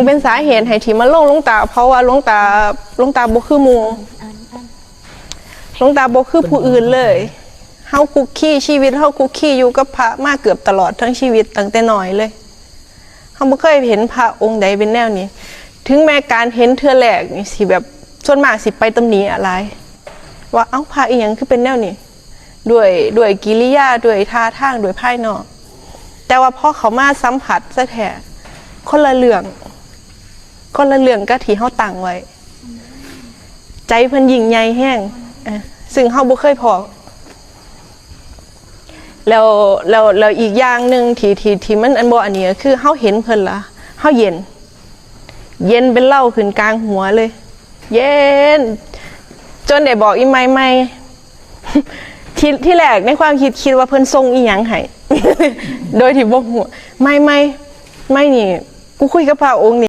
ເປັນສາເຫດໃຫ້ທີ່ມາລົງ ຫຼວງຕາ ເພາະວ່າຫຼວງຕາ ຫຼວງຕາບໍ່ຄືໝູ່ ຫຼວງຕາບໍ່ຄືຜູ້ອື່ນເລີຍ. ເຮົາຄຸກຄີ ຊີວິດເຮົາຄຸກຄີຢູ່ກັບພະມາເກືອບຕະຫຼອດທັງຊີວິດ ຕັ້ງແຕ່ນ້ອຍເລີຍ. ເຮົາບໍ່ເຄີຍເຫັນພະອົງໃດເປັນແນວນີ້. ເຖິງແມ່ນການເຫັນເທື່ອແລກນີ້ຊິແບບ ສ່ວນມາກຊິໄປຕຳໜິອາຫຼາຍ ວ່າ ເອົ້າ ພະອີ່ຫຍັງຄືເປັນແນວນີ້ ດ້ວຍ ດ້ວຍກິລິຍາ ດ້ວຍທ່າທາງ ດ້ວຍພາຍນອກ. ແຕ່ວ່າພໍເຂົ້າມາສຳຜັດຊະແທ້ ຄົນລະເລື່ອງ ຄົນລະເລື່ອງກັບທີ່ເຮົາຕັ້ງໄວ້. ໃຈເພິ່ນຍິ່ງໃຫຍ່ແຮງ ເອີ ຊຶ່ງເຮົາບໍ່ເຄີຍພໍ້. ແລ້ວ ແລ້ວ ແລ້ວອີກຢ່າງໜຶ່ງທີ່ ທີ່ ທີ່ມັນອັນບໍ່ອັນນີ້ ກໍຄືເຮົາເຫັນເພິ່ນລະ ເຮົາເຢັນ ເຢັນເປັນເລົາຂຶ້ນກາງຫົວເລີຍ ເຢັນ ຈົນໄດ້ບອກອີ່ໃໝ່ໃໝ່ ທີ ທີແລກໃນຄວາມຄິດ ຄິດວ່າເພິ່ນສົ່ງອີ່ຫຍັງໃຫ້ ໂດຍທີ່ບໍ່ຮູ້ ໃໝ່ ໃໝ່ ໃໝ່ນີ້ ກູຄຸຍກັບພະອົງນີ້